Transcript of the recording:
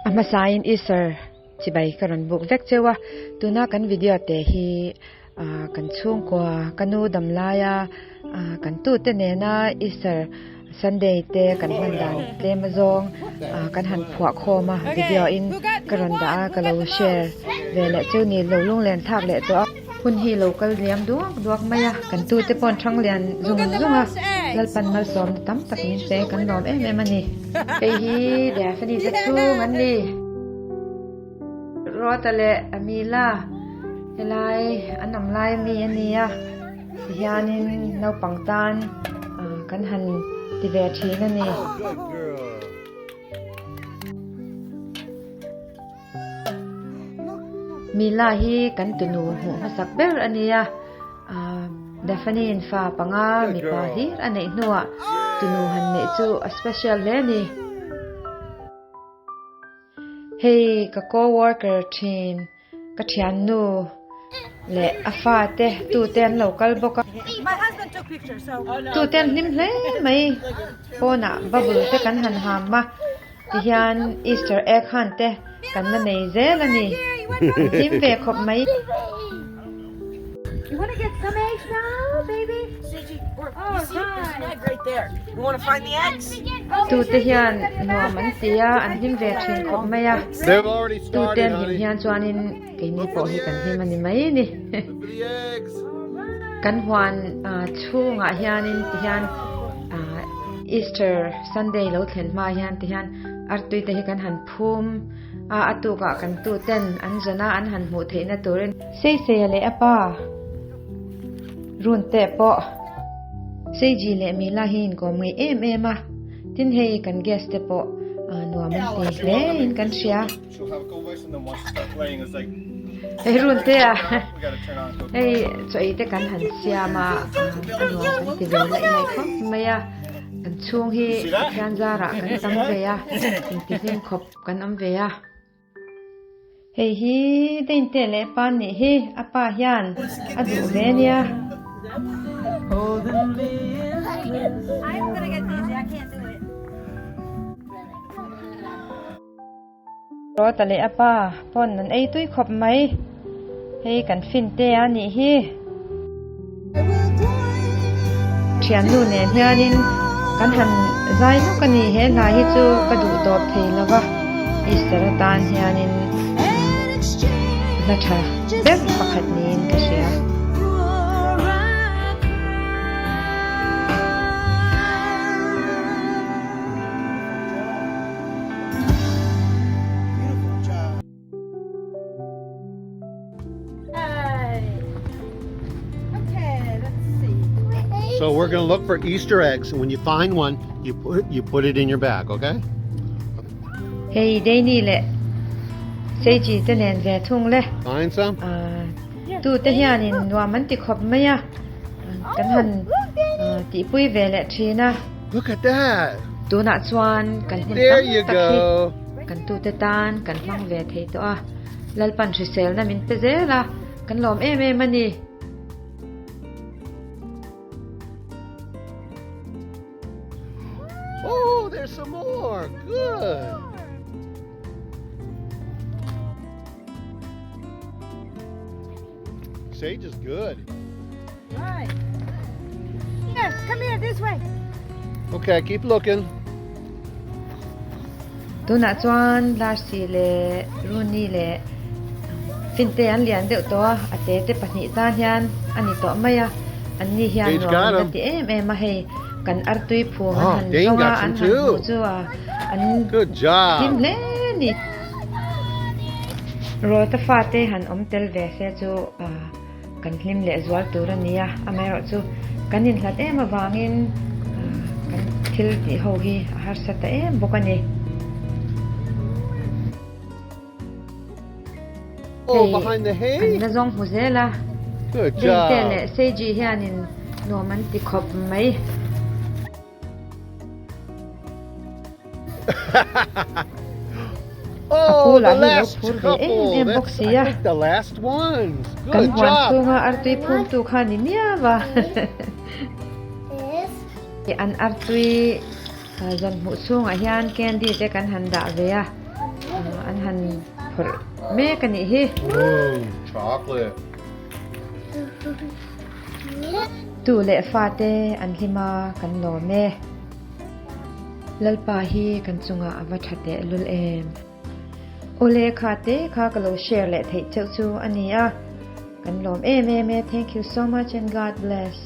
A hmasain Easter chibai ka rawn buk vek cheu a, tuna kan video te hi kan chhungkua ka nu dam laia kan tute nena Easter Sunday te kan hman dan tlem azawng kan han phuah khawm a, video in ka rawn dah a ka lo share ve leh cheu ni lo lunglen thlak leh tawh a. Hun hi lo kal liam duak duak mai a, kan tute pawh an thang lian zung zung a, Lalpan malsawmna tam tak min pe kan lawm em em a ni. Hei hi Daphne te chhung an ni. Ruata leh Amila helai an awm lai ami a ni a, tihianin naupang tan kan han ti ve thin a ni. Mila hi kan tunu hmuh hmasak ber a nia, Daphne-in fa panga mipa hlir a neih hnuah tunu han neih chu a special hle a ni. Hei ka co-worker thin ka thiannu leh a fate tute an lo kal bawk a, tute an hlim hle mai pawnah bubble te kan han ham a. Tihian Easter egg han te kan la nei zel a ni. An hlim ve khawp mai. Tute hian nuam an ti a, an hlim ve thin khawp mai a. Tute an hlim hian chuanin keini pawh hi kan hlim a ni mai a ni. Kan huan chhungah hianin tihian Easter Sunday lo thlen hma hian ti hian artui te hi kan han phum a, a tukah kan tu ten an zawn a an han hmuh theihna turin. Seiseia leh a pa run te pawh Seiji leh Mila hi inkawm ngei em em a, tin hei kan guest te pawh nuam an ti hle in kan hria. Hei run te a hei chaw ei te kan han siam a a nuam kan ti ve laih laih khawp mai a kan chhung hi Pathian zarah kan tam ve a intihlim khawp kan awm ve a hei hi Dane leh pa nih hi a pa hian a duh ve nia. Rawta leh a pa pawn an ei tui khawp mai. Hei kan fin te a nih hi. Thiannu nen hianin kan han zai nawk a ni. He hla hi chu ka duh tawp thei lo va. Easter atan hianin hla tha ber pakhat niin ka hria. So we're going to look for Easter eggs, and when you find one, you put you put it in your bag, okay? Hei Danny leh Seiji te nen ve thung le. Find some? Tu te hianin nuam an ti khawp mai a. Kan han tihpui ve leh thin a. Look at that! Tunah chuan kan hun tam tak hi kan tute tan kan hmang ve thei tawh a, Lalpan hriselna min pe zel a, kan lawm em em a ni. Oh, there's some more. Good. Sage is good. Right. Here, come here this way. Okay, keep looking. Tunah chuan Darcy leh Rooney leh Finte an lian deuh tawh a, a te te pahnih tan hian a ni tawh mai a. An ni hian nuam an la ti em em a, hei kan artui phum an han zawng a, an han hmuh chu a an hlim hle a ni. Rawta fate han awm tel ve se chu kan hlim leh zual tur a ni a, amaherawhchu kan inhlat em avangin kan thil tih ho hi a harsa ta em bawk a ni. Hei an la zawng hmu zel a, Dente leh Seiji hianin nuam an ti khawp mai. A pu lah hi lo phur ve em em bawk si a, kan huan chhunga artui phumtu kha ni miau a. An artui zawn hmuh chhungah hian candy te kan han dah ve a. An han phawrh mek a nih hi. Whoa, chocolate. Tu leh fate an hlim a, kan lawm e. Lalpa hi kan chungah a va tha teh lul em. Awle kha te kha ka lo share leh theih cheuh chu a ni a. Kan lawm em em e. Thank you so much and God bless.